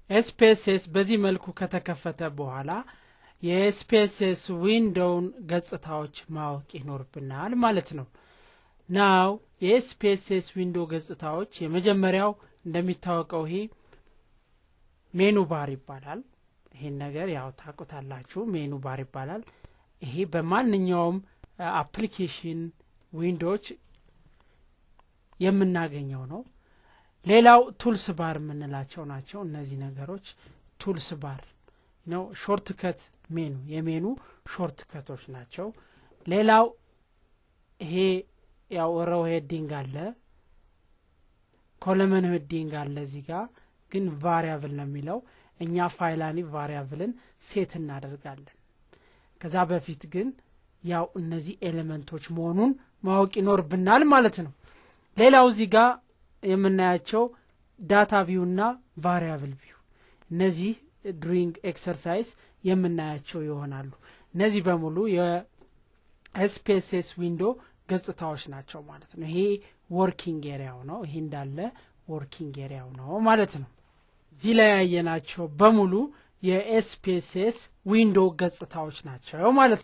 SPSS በዚህ መልኩ ከተከፈተ በኋላ የ SPSS window ውን ገጽታዎች ማወቅ ይኖርብናል ማለት ነው። Now የ SPSS window ገጽታዎች የመጀመሪያው እንደሚታወቀው ይሄ menu bar ይባላል። ይሄን ነገር ያው ታውቁታላችሁ። Menu bar ይባላል። ይሄ በማንኛውም application window ዎች የምናገኘው ነው። ሌላው tools bar የምንላቸው ናቸው። እነዚህ ነገሮች tools bar ነው። Shortcut menu፣ የ menu shortcut ኦች ናቸው። ሌላው ይሄ ያው row heading አለ፣ column heading አለ። እዚህ ጋር ግን variable ነው የሚለው። እኛ finally variable ን set እናደርጋለን። ከዛ በፊት ግን ያው እነዚህ element ኦች መሆኑን ማወቅ ይኖርብናል ማለት ነው። ሌላው እዚህ ጋር የምናያቸው data view እና variable view፣ እነዚህ during exercise የምናያቸው ይሆናሉ። እነዚህ በሙሉ የ SPSS window ገጽታዎች ናቸው ማለት ነው። ይሄ working area ው ነው። ይሄ እንዳለ working area ው ነው ማለት ነው። እዚህ ላይ ያየናቸው በሙሉ የ SPSS window ገጽታዎች ናቸው ማለት ነው።